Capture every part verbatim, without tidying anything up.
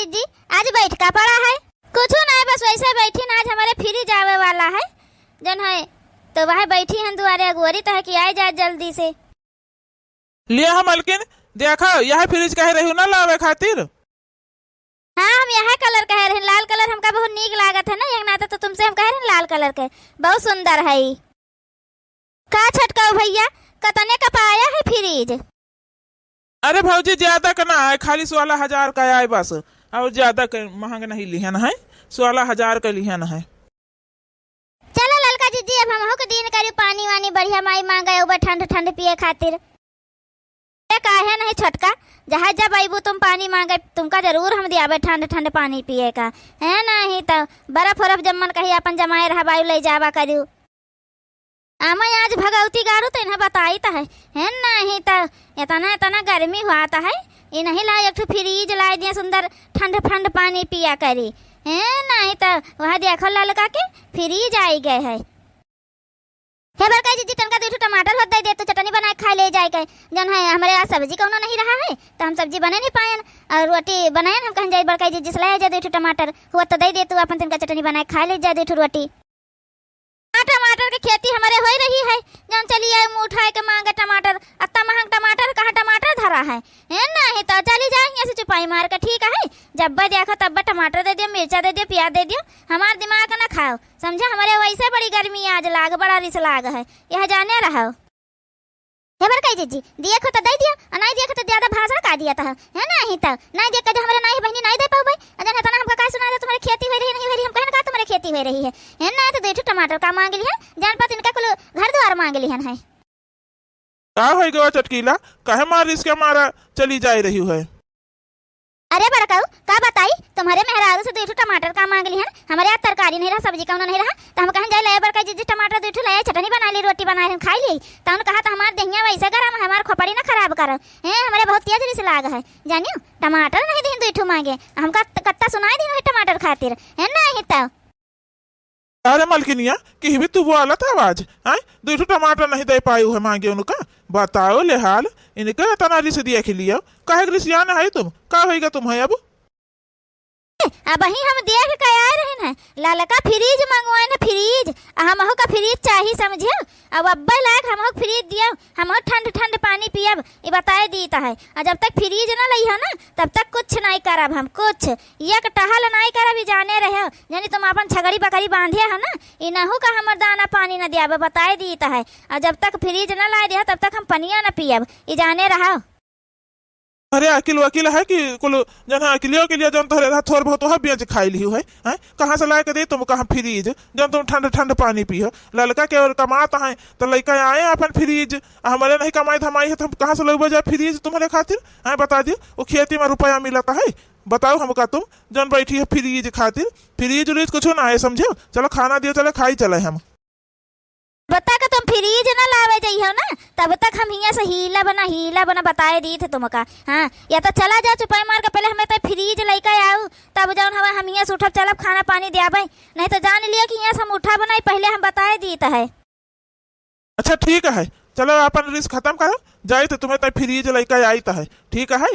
जी, आज बैठ का पड़ा है? कुछ नहीं, बस वैसे बैठी ना, आज हमरे फ्रिज आवे वाला है, जौन है, तो वह बैठी हैं दुआरे, अगोरी तो है कि आए जाए जल्दी से। लिया है मलकिन, देखा, यह फ्रिज कहे रही ना लावे खातिर। हाँ, हम यह कलर कहे रहे, लाल कलर हमका बहुत नीक लागत है ना, एक नाते तो तुमसे हम कहे रहे लाल कलर के, बहुत सुंदर है ई। का छटकाऊ भैया, कतने का पाया है फ्रिज? अरे भौजी, ज्यादा का ना है, खाली सोलह हजार का आए बस, और ज्यादा का महंग नहीं लिहन है, सोलह हजार का लिहन है। चलो ललका जिज्जी, अब हमहू के दिन करी पानी वानी बढ़िया माई मांगे उबे ठंड ठंड पिए खातिर। ए, काहे नहीं छोटका, जहाँ जब अइबू तुम पानी मांगे, तुमका जरूर हम दियाबे ठंड ठंड पानी पिए का। है नहीं तो बर्फ उर्फ जब मन कही अपन जमाए रहबायु ले जाबा करू। आमा आज भगवती गारू तो इन्हें बताई तो है, है नहीं तो इतना इतना गर्मी हुआ तो है, ये नहीं ला एक ठो फ्रिज लाई दिया सुंदर ठंड ठंड पानी पिया करी। है नहीं तो वह देखो ललका के फ्रिज आई गए है। हे बड़का जिज्जी, तनका दू ठो टमाटर होत दे दे, तू चटनी बनाए खाए ले जाए के। जौन है, हमरे आज सब्जी कौनो नहीं रहा है, तो हम सब्जी बने नहीं पायन, और रोटी बनायन, हम कहन जाई बड़का जिज्जी से ले जा दू ठो टमाटर, हुआ तो दे दे तू, अपन तनका चटनी बनाए खाए ले जाए दू ठो रोटी। हाँ, टमाटर के खेती हमरे होई रही है, जौन चली आए मुँह उठाए के मांगे टमाटर, अत्ता महंग टमाटर, कहाँ टमाटर धरा है? है नहीं तो चली जाए यहाँ से चुपाई मार के, ठीक है? जब देखो तब टमाटर दे दियो, मिर्चा दे दियो, प्याज दे दियो, हमार दिमाग ना खाओ। समझे, हमरे वैसे बड़ी गर्मी आज लाग, बड़ा रिस लाग है, यह जाने रहो। हे बड़काई जिज्जी, दिए खो तो दे दियो, और नहीं दिए खो तो ज्यादा भाषण का दिया था, है नहीं तो, नहीं दिए के जो हमरे नहीं बहनी नहीं दे पाउबे, अजन है तो ना हमका का सुना दे, तुम्हारे खेती हो रही नहीं हो रही, हम कहन का तुम्हारे खेती हो रही है, है ना तो दू ठो टमाटर का मांग लिया, जान पात इनका कुल घर द्वार मांग लिहन है। का होई गवा चटकीला, काहे मार रिस के मारा चली जाए रही है? अरे बड़काऊ, का बताई, तुम्हारे मेहरारू से दू ठो टमाटर का मांग लिहन, हमरे यहाँ तरकारी नहीं रहा, सब्जी कौनो नहीं रहा, तो हम कहन जाए ले बड़काई जिज्जी टमाटर दू ठो ले आई, चटनी बना ली, रोटी बना ली, खाई ली। तो उन कहा तो हमार देहिया वैसे गरम है, हमार खोपड़ी ना खराब करो। हैं, हमरे बहुत तेज रिस लाग है, जानियो, टमाटर नहीं दिन दू ठो मांगे, हमका त-, कत्ता सुनाई दिन है टमाटर खातिर, है नहीं तो। अरे मलकिनिया, किहबी तू बोलत आवाज, हैं? दू ठो टमाटर नहीं दे पायू है मांगे उनका? बताओ ले हाल, इनके इतना रिस दिया खिलियो, काहे के रिसियान है तुम? का होइगा तुम है अब? अबहीं हम देख के आए रहन है, ललका फ्रिज मंगवाइन है, फ्रिज, आ हमहू का फ्रिज चाही, समझियो? अब अब्बे लायक हमहू फ्रिज दियो, हमहू ठंड ठंड पानी पियब, ई बताए दीत है। आ जब तक फ्रिज ना लइहो ना, तब तक कुछ नहीं करब हम, कुछ, एक टहल नहीं करब, ई जाने रहो। यानी तुम अपन छगड़ी बकरी बांधे हो ना, इनहू का हमर दाना पानी न दियाबे, बताए दीत है। आ जब तक फ्रिज न लाए दिया, तब तक हम पनिया न पियब, ई जाने रहो। अरे अकिल वकिल है कि कुल जन है अकिलियो के लिए जन तोहरे रहा थोर बहुत वह बेच खाई लिहू है, हैं? कहाँ से लाए के दे तुम, कहाँ फ्रिज, जन तुम ठंड ठंड पानी पियो? ललका के और कमात है तो लइका आए अपन फ्रिज, आ हमरे नहीं कमाई धमाई है तो हम कहाँ से लउबे जाए फ्रिज तुम्हारे खातिर? हैं, बता दियो, वो खेती में रुपया मिलता है, बताओ हमका तुम, जन बैठी है फ्रिज खातिर, फ्रिज उरिज कुछ ना है, समझे? चलो खाना दियो, चलो खाई चले हम। बता के तुम फ्रिज ना लावे जइहो ना, तब तक हम हियाँ से हीला बना, हीला बना बताए दी थे तुमका। हाँ, या तो चला जाओ चुपाई मार के, पहले हमें तो फ्रिज लइके आओ, तब जौन हवा हम हियाँ से उठब चलब खाना पानी दियाबे, नहीं तो जान लियो कि हियाँ से हम उठब नहीं, पहले हम बताए दी तो है। अच्छा ठीक है, चलो अपन रिस खत्म करो, जाई तो तुम्हें तो फ्रिज लइके आई तो है, ठीक है।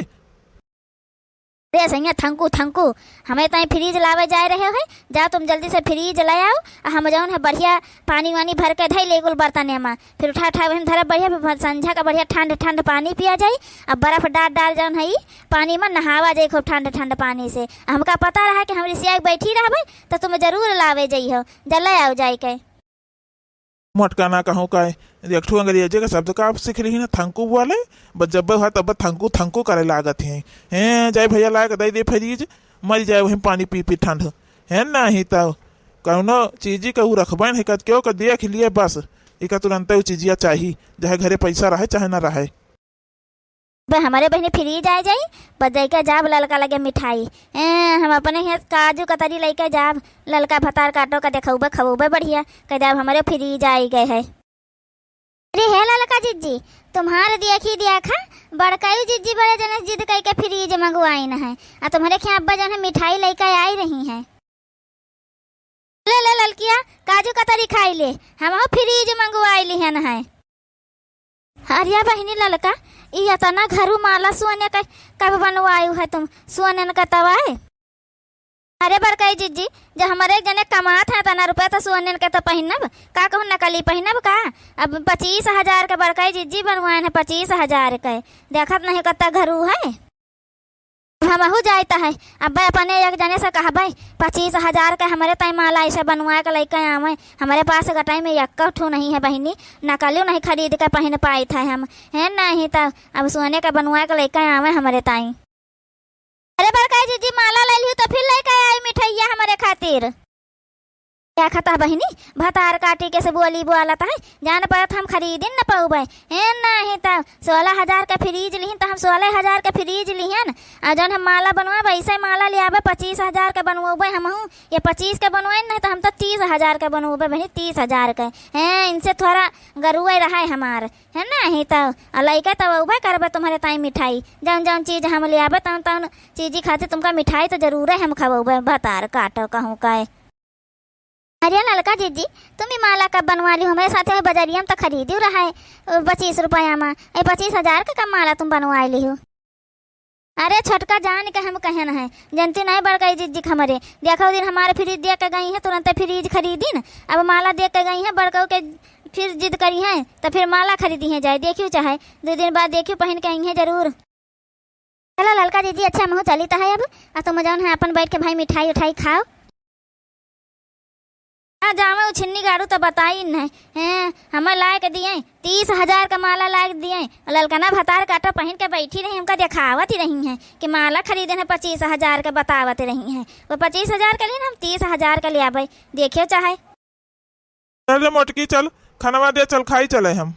अरे सैया थंकू थंकू, हमें ताई फ्रिज लावे जाए रहे हो है, जा तुम जल्दी से फ्रिज ले आओ। आ हम जौन है बढ़िया पानी वानी भर के धई ले कुल बर्तन में, फिर उठा उठा वहीं धरब बढ़िया, फिर संझा का बढ़िया ठंड ठंड पानी पिया जाई। अब बर्फ डाल डाल जौन है ई पानी में नहावा जाई खूब ठंड ठंड पानी से। आ हमका पता रहा कि हम रिसिया के बैठी रहबे तो तुम जरूर लावे जाई हो, जा ले आओ जाई के। मोटका ना कहूँ का, एक ठो अंग्रेजी का शब्द का आप सीख लिही ना, थंकू बोले, बस जब हुआ तब थंकू थंकू करे लागत है। हैं, जाए भैया लाए के दे दे फ्रिज, मर जाए वहीं पानी पी पी ठंड। है नहीं तो कौनो चीजी का ऊ रखबे नहीं करत, क्यों कर देख लिए बस, इका तुरंत ऊ चीजिया चाही, चाहे घरे पैसा रहे चाहे ना रहे। बे, हमरे बहिनी फ्रिज आए जाई, बस जाइके जाब ललका लगे मिठाई। ए, हम अपने हियाँ काजू कतरी लइके जाब, ललका भतार काटो का देखउबे, खउबे बढ़िया, कह जाब हमरे फ्रिज आई गए है। अरे हे ललका जिज्जी, तुम्हार देखी देखा, बड़काई जिज्जी बड़े जने जिद कइके फ्रिज मंगवाइन है, आ तुम्हरे खियाँ अब्बा जने मिठाई लइके आई रही है। ले, ले ललकिया, काजू कतरी खाई ले, हमहू फ्रिज मंगवाई लिहन है। अरिया बहिनी ललका, ई एतना घरू माला सोने का कब बनवायु है तुम? सोने का तवाए? अरे बड़कई जिज्जी, जब हमरे एक जने कमात है तना रुपया, तो सोने के तो पहिनब का, कहूँ नकली पहिनब का? अब पच्चीस हजार के बड़कई जिज्जी बनवाएन है, पच्चीस हजार के। देखत नहीं कत्ता घरू है। अब हमहू जाइत है, अब अपने एक जने से कहबे, पच्चीस हजार के हमरे ताई माला ऐसे बनवाए के लइके आवे। हमरे पास गटाई में एक ठो नहीं है बहिनी, नकली नहीं खरीद के पहिन पाइत है हम। है नहीं तो अब सोने के बनवाए के लइके आवे हमरे ताई। अरे बड़कई जिज्जी, माला ले लिहू तो फिर लइके आई मिठाइया हमरे खातिर। देखत है बहिनी, भतार काटी के से बोली बोलत है, जान परत हम खरीदिन न पउबे। ए नाही त सोलह हजार के फ्रिज लिहिन त हम सोलह हजार के फ्रिज लिहन, अउर जौन हम माला बनवाबे, ऐसे माला ले आबे, पच्चीस हजार के बनवाबे हमहू, ये पच्चीस के बनवाइन नहीं त हम तो तीस हजार के बनवाबे बहिनी, तीस हजार के। हैं, इनसे थोड़ा गरुए रहे हमार, है नाही त। अउर लइके त अउबे करबे तुम्हरे ताई मिठाई, जौन जौन चीज हम ले आबे तौन तौन चीजी खातिर तुमका मिठाई त जरूरे हम खवउबे, भतार काटो कहूँ का। अरे ललका जिज्जी, तुम ई माला कब बनवा लिहू? हमरे साथे बजरिया में त खरीदिउ रहा है, अ, पच्चीस रुपया में। ए, पच्चीस हजार के कब माला तुम बनवा लिहू? अरे छोटका जान के हम कहन है, जनती नहीं बड़कई जिज्जी के हमरे। देखो दिन हमारे फ्रिज देख के गई है, तुरंते फ्रिज खरीदिन, अब माला देख के गई है, बड़कऊ के फिर जिद करी है, त फिर माला खरीदी है जाए, देखियो चाहे दो दिन बाद देखियो पहिन के आई है जरूर। चलो ललका जिज्जी, अच्छा हमहू चलित है अब, आ तुम जौन है अपन बैठ के भाई मिठाई उठाई खाओ। आ जावे उ छिन्नी गाड़ू त बताई नहीं, हैं, हमें लाए के दिए, तीस हजार का माला लाए के दिए, ललकना भतार काटो पहिन के बैठी रही, हमका देखावत ही रही हैं कि माला खरीदे हैं पच्चीस हजार के, बतावत रही हैं, वो पच्चीस हजार के लिए हम तीस हजार के ले आबे, देखियो चाहे। चल रे मोटकी, चल, खनवा दे, चल, खाई चले हम।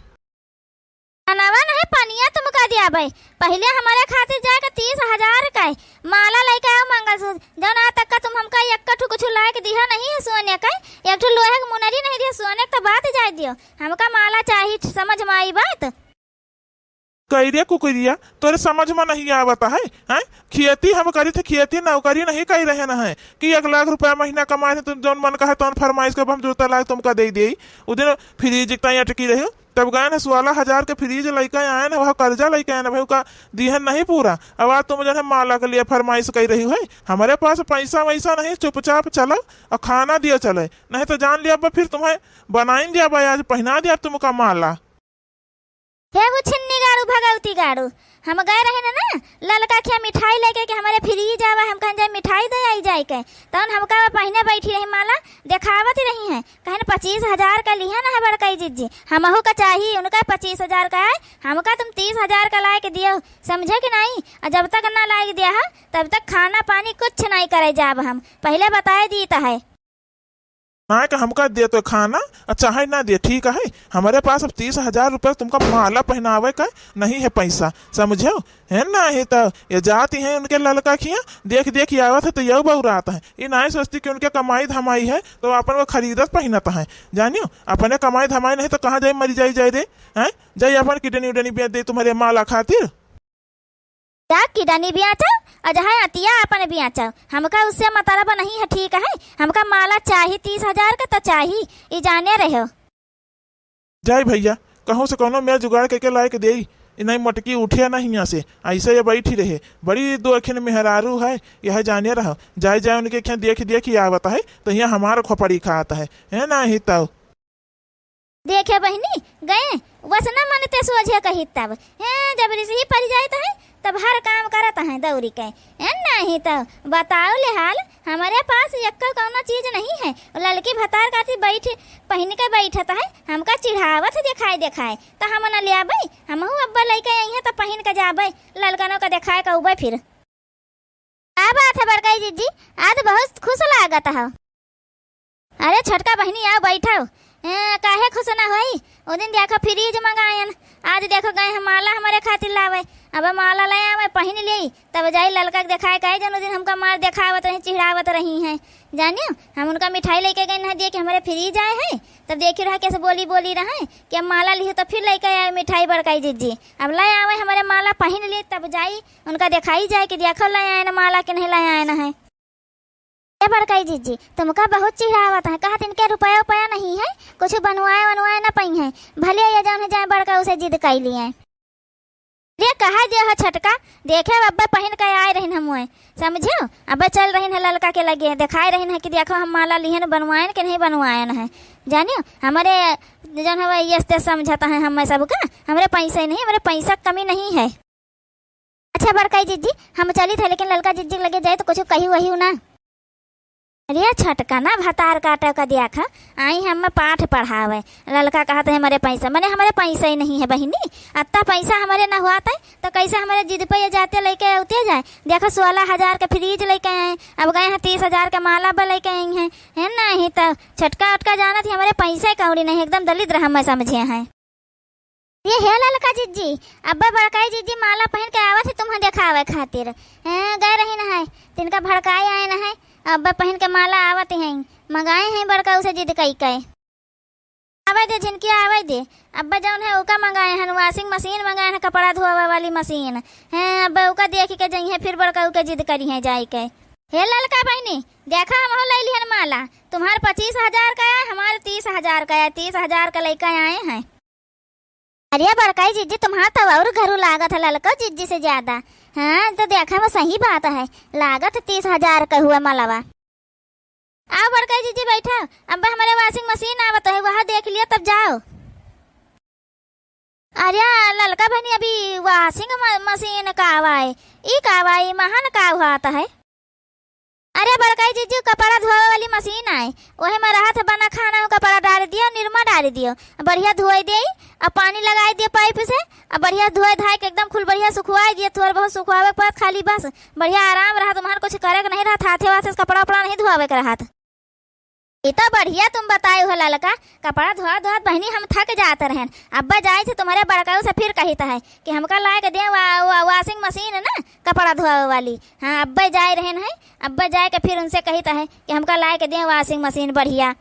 खनवा नहीं, पनिया तुमका दियाबे। पहिले हमरे खातिर जाए के तीस हजार का माला लइके आओ, मंगलसूत्र, जौन आज तक का तुम हमका एक ठो कुछ लाए के दिहा नहीं है सोने का, एक ठो लोहे के मुनरी नहीं दिहा सोने के, तो बात जाए दियो, हमका माला चाही, समझ में आई बात? कई रे कुकुरिया, तोरे समझ में नहीं आवत है, हैं? खेती हम करी थे, खेती नौकरी नहीं करी रहे न है कि एक लाख रुपया महीना कमाए थे, तुम जौन मन कहे तौन फरमाइश करब, हम जूता लाए तुमका दे देई। उ दिन फ्रिज के ताई अटकी रही, तब गए न सोलह हजार के फ्रिज लइके आए न, वह कर्जा लइके आए न, भाई का दिहन नहीं पूरा। अब आज तुम जौन है माला के लिए फरमाइश करी रही है, हमरे पास पैसा वैसा नहीं, चुपचाप चलो और खाना दिया चले, नहीं तो जान लिया अब फिर तुम्हें बनाइन दिया भाई, आज पहना दिया तुमका माला। हे वो छिन्नी गाड़ू, भगवती गाड़ू, हम गए रहे ना, ना ललका खिया मिठाई लेके कि हमरे फ्रिज आवा, हम कहन जाए मिठाई दे आई जाए के, तौन हमका वो पहिने बैठी रही माला, देखावत रही हैं, कहन पच्चीस हजार का लिहा ना है बड़कई जिज्जी, हमहू का चाही, उनका पच्चीस हजार का है, हमका तुम तीस हजार का लाए के दियो, समझे कि नहीं? और जब तक ना लाए के दिया है, तब तक खाना पानी कुछ नहीं करे जाब हम, पहिले बताए दीत है। ना कि हमका दे तो खाना, और चाहे ना दे, ठीक है, हमरे पास अब तीस हजार रुपया तुमका माला पहनावे का नहीं है पैसा, समझो? है ना, ही तो ये जाती हैं उनके ललका खिया, देख देख के आवत है तो यह बउरात है, ये नहीं सोचती कि उनके कमाई धमाई है तो अपन वो खरीदत पहनत है, जानियो, अपने कमाई धमाई नहीं तो कहाँ जाए, मरी जाए, जाए रे, हैं? जाए अपन किडनी उडनी बेच दे तुम्हरे माला खातिर। जा किडनी बेचो, अजहाय अतिया अपन बेचो, हमका उससे मतलब नहीं है, ठीक है? हमका माला चाही तीस हजार का तो चाही, ई जाने रहो। जाई भैया, कहूँ से कौनो मेल जुगाड़ करके लाए के देई, ई नहीं मोटकी उठे ना हियाँ से, ऐसे ये बैठी रहे, बड़ी दो अखिन मेहरारू है, यह जाने रहो, जाए जाए उनके खें देख देख ही आवत है, तो यहाँ हमार खोपड़ी खात है, है ना ही तब। देखे बहिनी, गए वसना मन ते सोझे कही तब, हैं, जब रिसही परि जाइत है, तब हर काम करत हैं दौरी के। हैं, नहीं तो बताओ ले हाल, हमरे पास एक्को कौनो चीज नहीं है। ललकी भतार काती बैठ, पहिन के बैठत है, हमका चिढ़ावत देखाए देखाए, तो हम न ले आबे, हमहू अब्बा लइके आई हैं, तो पहिन के जाबे, ललकनों के देखाए के उबे फिर। का बात है बड़कई जिज्जी, आज बहुत खुश लागत हो। अरे छोटका बहिनी, आओ बैठो। ए, काहे खुश ना होई? ओ दिन देखो फ्रिज मंगायन, आज देखो गए हम माला हमरे खातिर लावे। अब माला ले आवे, पहिन लेई, तब जाई ललका के देखाए, काहे जौन ओ दिन हमका मार देखावत रही, चिढ़ावत रही हैं। जानियो, हम उनका मिठाई लेके गए ना, दिए कि हमरे फ्रिज आए हैं, तब देखी रहा कैसे बोली बोली रहे कि अब माला लिहू तो फिर लेके आए मिठाई बड़कई जिज्जी। अब ले आवे हमरे माला, पहिन ली, तब जाई उनका देखाई जाए कि देखो लाए आए ना माला कि नहीं लाए आए ना है। ए बड़कई जिज्जी, तुमका बहुत चिढ़ावत है, कहत इनके रुपया उपया नहीं है, कुछ बनवाए वनवाए ना पई है, भले ये जौन है जाए बड़का उसे जिद कई लिए। अरे कहा दियो है छोटका, देखे अब्बे पहिन के आए रहिन हम वहीं, समझियो? अब्बे चल रहिन है ललका के लगे, देखाए रहिन है कि देखो हम माला लिहन, बनवाएन के नहीं बनवाएन है, जानियो? हमरे जौन हवे ये ते समझत है हमें सबका, हमरे पैसा ही नहीं, हमरे पैसा क कमी नहीं है। अच्छा बड़काई जिज्जी, हम चलित है, लेकिन ललका जिज्जी के लगे जाए तो कुछ कही वही ना। अरे छोटका ना भतार काटे का दिया खा, आई हमें पाठ पढ़ावे। ललका कहत है हमरे पैसा, मने हमरे पैसा ही नहीं है बहिनी, अत्ता पैसा हमरे ना हुआ था तो कैसे हमरे जिद पे ये जाते लेके आते जाए। देखो सोलह हजार के फ्रिज लेके आए, अब गए हैं तीस हजार के माला बा लेके आई हैं, है नहीं तो छोटका ओटका जानत ही हमरे पैसा ही कौड़ी नहीं, एकदम दलिद्र हमें समझे हैं। ये हे ललका जिज्जी, अब्बे बड़काई जिज्जी माला पहिन के आवत ही तुम्हें देखावे खातिर। हैं, गए रहिन है, तिनका भड़काए आएन है, अब्बे पहिन के माला आवत ही, मंगाए हैं बड़काऊ से जिद कई के। आवे दे झिनकी, आवे दे। अब्बे जौन है ओका मंगाए हन, washing machine मंगाए हन, कपड़ा धोवे वाली मशीन। हैं, अब्बे ओका देखि के जइहें, फिर बड़काऊ के जिद करिहें जाए के। हे ललका बहिनी, देखा हमहू लइ लिहन माला, तुम्हार पच्चीस हजार का है, हमार तीस हजार का है, तीस हजार का लइके आए हैं। अरे बड़काई जिज्जी, तुम्हार तो और घरू लागत है ललको जिज्जी से ज्यादा। हाँ, तो देखा वो सही बात है, लागत तीस हजार का हुआ मलवा। आओ बड़काई जिज्जी बैठा, अब हमरे washing machine आवत है, वह देख लियो तब जाओ। अरे ललका बहिनी, अभी washing म-, machine का आवा है, ई का आवा है, महान का हुआ है? अरे बड़काई जिज्जी, कपड़ा धोवे वाली मशीन आए, वही में रहत बना खाना, कपड़ा डाल दियो, निरमा डाल दियो, बढ़िया धोए दे, अब पानी लगाई दियो पाइप से, अब बढ़िया धोए धाए के एकदम खुल बढ़िया सुखवाई दियो, थोड़ा बहुत सुखवावे के पड़त खाली बस, बढ़िया आराम रहत, तुम्हार कुछ करे के नहीं रहत, हाथे वाथे से कपड़ा उपड़ा नहीं धोवे के रहत। ई तो बढ़िया तुम बताए हो ललका, कपड़ा धोआ धोआ बहिनी हम थक जात रहन। अब्बे जाए थे तुम्हारे बड़काऊ से फिर कहित है कि हमका लाए के दे वा-, वा-, washing machine ना, कपड़ा धोवे वाली। हाँ, अब्बे जाए रहन है, अब्बे जाए के फिर उनसे कहित है कि हमका लाए के दे washing machine बढ़िया।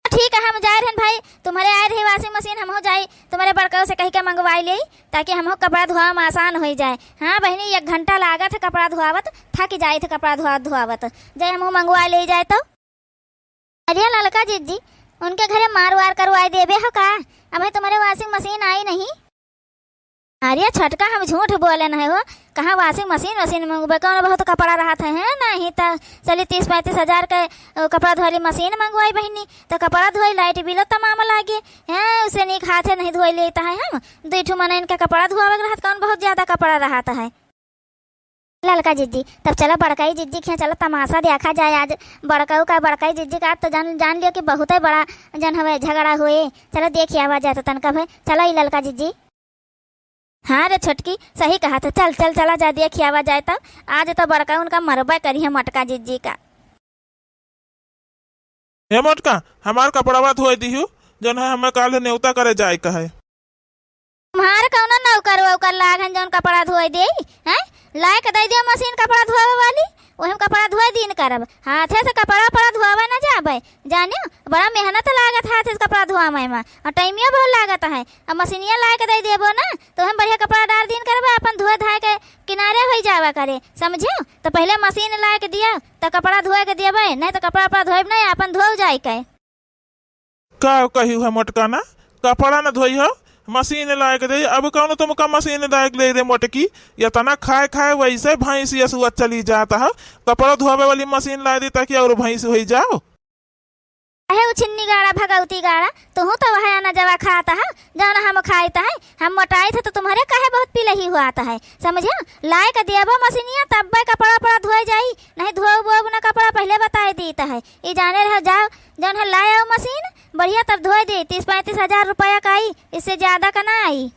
ठीक है, हम जाए रहन भाई, तुम्हारे आए रही washing machine, हमहू जाई तुम्हारे बड़काऊ से कहि के मंगवाई लेई, ताकि हमहू कपड़ा धोआ में आसान होइ जाए। हाँ बहिनी, एक घंटा लागत है कपड़ा धोआवत, थक जाइत है कपड़ा धोआवत धोआवत। जाए हमहू मंगवा लेई जाए तो। अरे ललका जिज्जी, उनके घरे मार वार करवाए देबे हो का? अबे तुम्हारे washing machine आई नहीं। अरे छोटका, हम झूठ बोले नहीं हो, कहाँ washing machine वशीन मंगबे, कौन बहुत कपड़ा रहत है, है नहीं तो चली तीस पैंतीस हजार के, अ, कपड़ा धोए वाली मशीन मंगवाई बहिनी, तो कपड़ा धोई light बिलो तमाम लागे, हैं, उसे नीक हाथे नहीं धोए लेता है हम, दुई ठू मनइन के कपड़ा धोआवे के रहत, कौन बहुत ज्यादा कपड़ा रहत है। ललका जिज्जी, तब चला बड़काई जिज्जी के यहाँ चला तमाशा देखा जाए आज। बड़काऊ का, बड़काई जिज्जी का आज तो जान, जान लियो कि बहुते बड़ा जन हवे झगड़ा हुए। चला देखि आवा जाए तो तनका भे, चला ई ललका जिज्जी। हाँ रे छोटकी, सही कहा था, चल चल चला जा देखि आवा जाए तो। आज तो बड़काऊ उनका मरबे करी है मोटका जिज्जी का। हे मोटका, हमार कपड़वा धोए दिहु, जौन है हमें काल नेवता करे जाए का है। तुम्हार कौनो नौकर वौकर लाग हन जौन कपड़ा धोए देई, हैं? लाए के दे दियो मशीन कपड़ा धोवे वाली, वही में कपड़ा धोए दिन करब। हाथे से कपड़ा उपड़ा धोवे न जाबे, जानियो, बड़ा मेहनत लागत हाथे से कपड़ा धोवे में, और टाइमियो बहुत लागत है। अब मशीनिया लाए के दे देबो ना, तो हम बढ़िया कपड़ा डार दिन करबे, अपन धोए धाए के किनारे होई जावा करे, समझियो? तो पहले मशीन लाए के दिया, तो कपड़ा धोए के देबे, नहीं तो कपड़ा उपड़ा धोएब नहीं, अपन धोए जाए के। का कही है मोटका ना, कपड़ा न धोई हो, मशीन लाए के दे। अब कौन तुमका मशीन लाए के दे रे मोटकी, इतना खाए खाए वैसे भैंस ये सुअत चली जाता है। कपड़ा धोवे वाली मशीन लाए दी ताकि और भैंस होई जाओ। अहे उछिन्नी गाड़ा, भगौती गाड़ा, तुहू तो वह अनजवा खात है, जौन हम खाइत है। हम मोटाइत है तो तुम्हारे काहे बहुत पिलही हुआत है, समझियो? लाए के देबो मशीनिया, तब्बे कपड़ा उपड़ा धोए जाई, नहीं धोब वोब न कपड़ा, पहले बताए दीत है। ई जाने रहो, जाओ, जौन है लाए आओ मशीन, बढ़िया तब धोए दे, तीस पैंतीस हजार रुपया का आई, इससे ज्यादा का ना आई।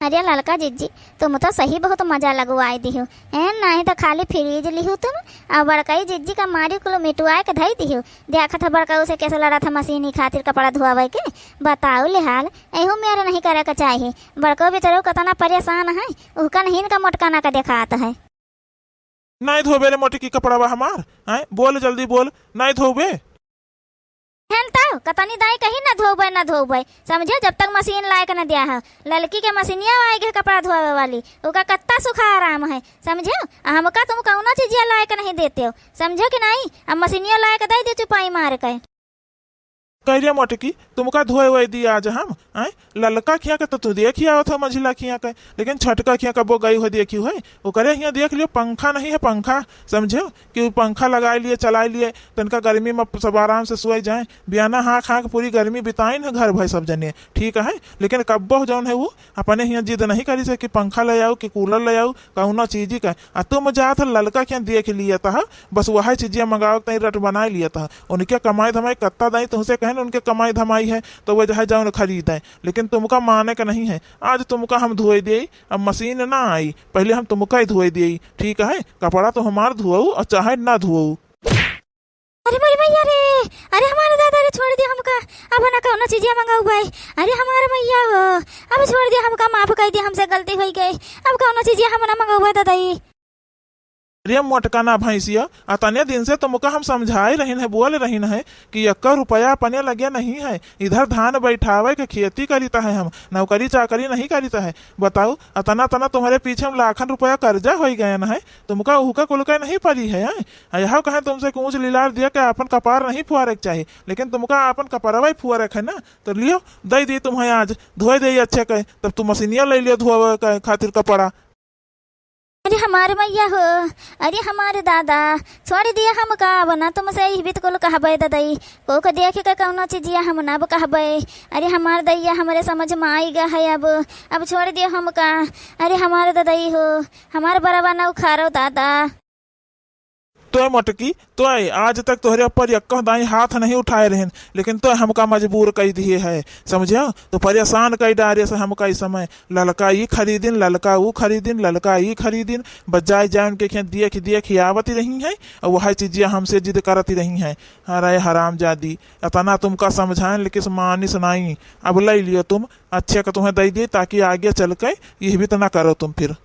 अरे ललका जिज्जी, तुम तो सही बहुत मजा लगवाए दिहु। ए, नहीं तो खाली फ्रिज लिहु तुम, और बड़कई जिज्जी का मारी कुल मिटुआए के धई दिहु। देखत है बड़कऊ से कैसे लड़त है मशीनी खातिर कपड़ा धोआवे के। बताओ ले हाल, एहू मेरे नहीं करे के चाही। बड़कऊ बेचारो कतना परेशान है, उहका नहीं इनका मोटकाना का देखात है। नहीं धोबे रे मोटकी कपड़वा हमार, हैं? बोल जल्दी बोल, नहीं धोबे? हेन तो कतनी दाई कही ना धोबे, ना धोबे, समझे? जब तक मशीन लायक न दिया है, ललकी के मशीनिया आए गए कपड़ा धोवे वाली, ओका कत्ता सुख आराम है, समझे? आ हमका तुम कौनो चीजिया लायक नहीं देते हो, समझो कि नहीं? अब मशीनिया लायक दे दे चुपाई मार के। कह रे मोटकी, तुमका धोए वोए दी आज हम, आय? ललका खिया के तो तू देखि आवत हो, मझिला खिया के, लेकिन छोटका खिया कबो गई हो देखी है? ओकरे हियाँ देख लियो, पंखा नहीं है, पंखा, समझो कि उ पंखा लगाए लिए, चलाए लिए, तनका गर्मी में सब आराम से सोए जाए। बियाना हाँक हाँक पूरी गर्मी बिताइन है घर भर सब जने, ठीक है, लेकिन कब्बो जौन है उ अपने हियाँ जिद नहीं करी से कि पंखा ले आऊ कि कूलर ले आऊ, कौनो चीजी का। आ तुम जात ह ललका के देख लियत ह, बस वही चीजिया मंगावे के तई रट बनाए लियत ह। उनके कमाई धमाई कत्ता दाई तुमसे कहन उनके कमाई धमाई है, तो वह जहाँ जाओ न खरीदे, लेकिन तुमका माने के नहीं है। आज तुमका हम धोए दिए, अब मशीन ना आई, पहले हम तुमका ही धोए दिए, ठीक है? कपड़ा तो हमार धोऊ और चाहे ना धोऊ। अरे मोरी मैया रे, अरे हमारे दादा रे, छोड़ दिया हमका, अब ना कौनो चीजिया मंगाऊ भाई। अरे हमारे मैया हो, अब छोड़ दिया हमका, माफ कर दिया, हमसे गलती हो गई, अब कौनो चीजिया हम ना मंगाऊ भाई दादा ई। अरे मोटका ना भैंसिया, अतने दिन से तुमका हम समझाए रहिन है, बोल रहिन है कि एक रुपया अपने लगे नहीं है, इधर धान बैठावे के खेती करीता है हम, नौकरी चाकरी नहीं करीता है। बताओ, अतना तना तुम्हारे पीछे हम लाखन रुपया कर्जा हो गए न है, तुमका उहका कुल के नहीं परी है, हैं? आ यह कहे तुमसे कि ऊँच लिलार दिया के आपन कपार नहीं फुआरे के चाही, लेकिन तुमका आपन कपरवा ही फुआरे के है ना, तो लियो, दे दी तुम्हें आज, धोए दे अच्छे के, तब तुम मशीनिया ले लियो धोवे के खातिर कपड़ा। अरे हमारे मैया हो, अरे हमारे दादा, छोड़ दिया हमका, अब ना तुमसे यही भी तो कुल कहबे ददई, को के देख के कौनो चीजिया हम ना अब कहबे। अरे हमार दैया हमरे समझ में आई गा है अब, अब छोड़ दिया हमका। अरे हमारे ददई हो, हमार बरवा ना उखारो दादा। तोय मोटकी, तोय आज तक तोहरे ऊपर यक्को दाई हाथ नहीं उठाए रहन, लेकिन तोय हमका मजबूर कई दिए है, समझ्यो? तो परेशान कई डारे से हमका इस समय, ललका ई खरीदिन, ललका ऊ खरीदिन, ललका ई खरीदिन, बजाय जाए उनके खेत दिए खि-, दिए खियावत ही रही है, और वही चीजिया हमसे जिद करत ही रही है। अरे हरामजादी, इतना तुमका समझाएन, लेकिन मानिस नहीं। अब ले लियो तुम, अच्छे का तुम्हें दे दिए, ताकि आगे चल के यह भी तो ना करो तुम फिर।